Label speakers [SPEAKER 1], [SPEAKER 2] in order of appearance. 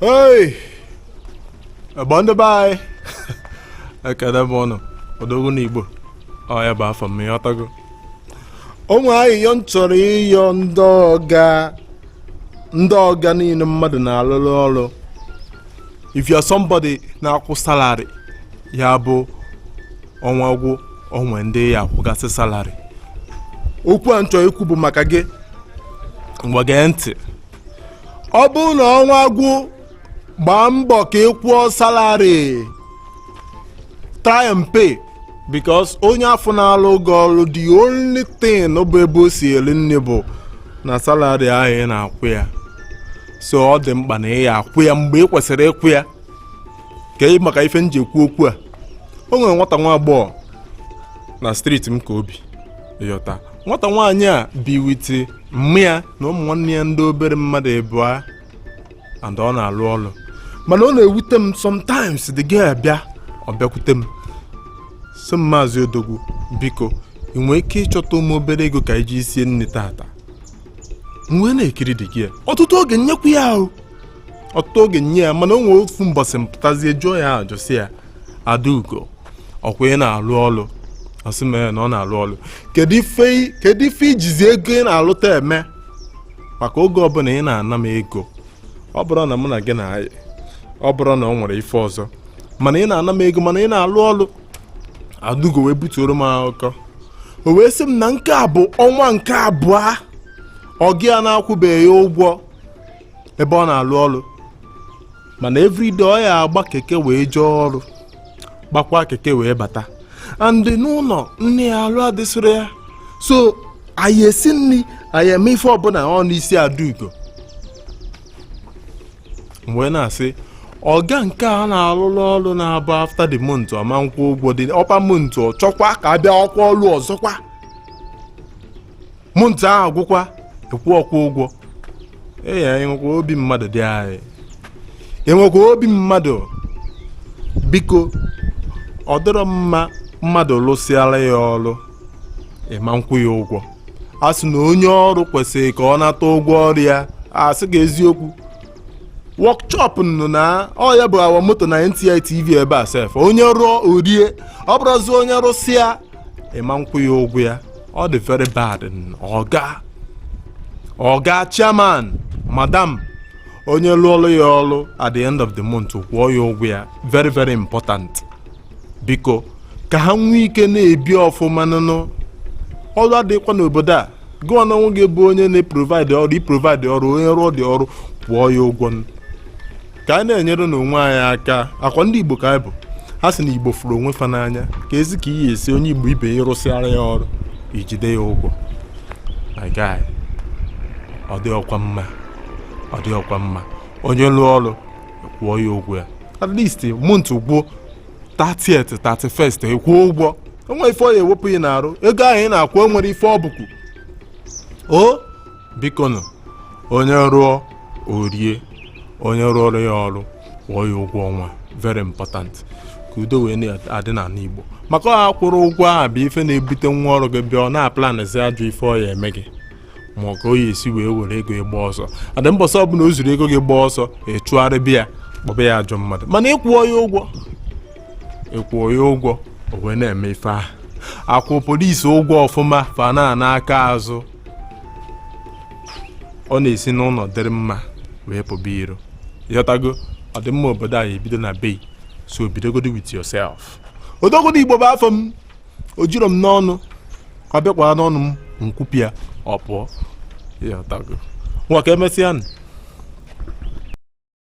[SPEAKER 1] Hey! Egbo ndị be anyị, ekele m ụnụ. Odogwu n'Igbo, ọ ya bụ afọ m, ịghọtago? O nwee ayịyọ m chọrọ ịyọ ndị ọga, ndị ọga niile mmadụ na-alụrụ ọrụ. If you are somebody na-akwụ salary, ya bụ ọnwa gwụ, onwe ndị ya akwụgasị salary, okwu a m chọrọ ikwu bụ maka gị. Ngwa, gee ntị. Ọ bụrụ na ọnwa gwụ, gbaa mbọ ka ị kwụọ salary. Try and pay, because onye afọ na-alụ gị ọrụ, the only thing bụ ebe o si eri nri bụ na salary ahụ ị na-akwụ ya. So ọ dị mkpa na ị ya akwụ ya mgbe ị kwesịrị ịkwụ ya. Ka ị maka ife m ji ekwu okwu a, o nwere nwata nwa agbọghọ na street m ka obi ịghọta. Nwata nwaanyị a bi with mma ya na ụmụ nwanne ya ndị obere, mmadụ ịbụa, and ọ na-alụ ọrụ. Mana ọ na-ewute m sometimes, the girl bịa, ọ bịakwute m, sị m, "Maazị Odogwu, biko, ị nwee ike ịchọta ụmụ obere ego ka iji sie nri tata?" M wee na-ekiri the girl. Ọtụtụ oge nyekwu ya ahụ, ọtụtụ oge nye ya. Mana o nwere ofu mbọsị m pụtazie jụọ ya ajụ, sị ya, "Adaugo, ọkwa ị na-alụ ọrụ?" Ọ sị m na ọ na-alụ ọrụ. Kedu ife ijizi ego ị na-alụta eme? Maka oge ọbụla ị na-ana m ego, ọ bụrụ na mụ na gị na-ayị, ọ bụrụ na ọ nwere ife ọzọ, mana ị na-ana m ego, mana ị na-alụ ọrụ. Adaugo wee butuoro m akụkọ. O wee sị m na nke a bụ ọnwa nke abụọ ọgị ya na-akwụbeghị ya ụgwọ ebe ọ na-alụ ọrụ. Mana everyday ọ ya agba keke wee jee ọrụ, gbakwa keke wee bata, and n'ụlọ nne ya alụ adịsịrị ya. So anyị esi nri, anyị eme ife ọbụla, ọ n'isi Adaugo. M wee na-asị, ọga nke a na-alụrụ ọrụ na-abụ after the month ọma nkwụ ụgwọ dị ọpa month, ọ chọkwa ka abịa ọkwa ọrụ ọzọkwa, month ahụ agwụkwa, ekwu ọkwa ụgwọ. Ee, enwekwa obi mmadụ dị anyị, enwekwa obi mmadụ. Biko, ọ dịrọ mma mmadụ lụsịara ya ọrụ, ịma nkwụ ya ụgwọ. A sị na onye ọrụ kwesịrị ka ọ nata ụgwọ ọrụ ya. A sị ka eziokwu, workshop nọ na ọ ya bụ awa moto na NTI TV ebe a sef. Onye rụọ orie, ọ bụrụzi onye rụsịa, ịma nkwụ ya ụgwọ ya, ọ dị very bad. Ọga, ọga, chairman, madam, onye lụọlụ ya ọrụ, at the end of the month, kwụọ ya ụgwọ ya. Very very important. Biko, ka ha nwee ike na-ebi ọfụma. Nụnụ, ọrụ adịghịkwa n'obodo a. Gụọ na onwe gị bụ onye na-eprovide ọrụ, iprovide ọrụ, onye rụọ dị ọrụ, kwụọ ya ụgwọ, ka anyị na-enyere n'onwe anyị aka. Akwa ndị Igbo ka anyị bụ. Ha sị na Igbo fụrụ onwe fa n'anya. Ka ezi ka iyi esi onye Igbo ibe ya ịrụsịara ya ọrụ, ijide ya ụgwọ? My guy, ọ dị ọkwa mma, ọ dị ọkwa mma. Onye lụọ ọrụ, kwụọ ya ụgwọ ya. At least month gwuo, 30th, 31st, ekwuo ụgwọ. Onwe ife ọ ya ewepụ ya n'arụ ego ahụ ị na-akwụ, o nwere ife ọ bụkwu o. Biko nụ, onye rụọ orie, onye rụọrọ ya ọrụ, kwụọ ya ụgwọ ọnwa. Very important, ka udo wee na-adị n'ala Igbo. Maka ọ akwụrụ ụgwọ ahụ bụ ife na-ebute nwa ọrụ gị bịa, ọ na-aplanzi ajọ ife ọ ya eme gị, ma ọ ka o ya esi wee were ego gba ọsọ. Adị mbọsị ọbụla o zuru ego gị gba ọsọ, echụgharị bịa kpọba ya ajọ mmadụ. Mana ịkwụọ ya ụgwọ, ịkwụọ ya ụgwọ, o wee na-eme ife ahụ. Akwụ polisi ụgwọ ọfụma, fa na aka azụ, ọ na-esi n'ụlọ dịrị mma wee pụba iro. Ịghọtago? Ọdịmma obodo a ebido na bei. So bidogodi with yourself. Odogwu Igbo bụ afọ m. O jiro m n'ọnụ, ọ bịakwa n'ọnụ m, nkwupịa, ọ pụọ. Ịghọtago? Nwa, ka emesịa nụ.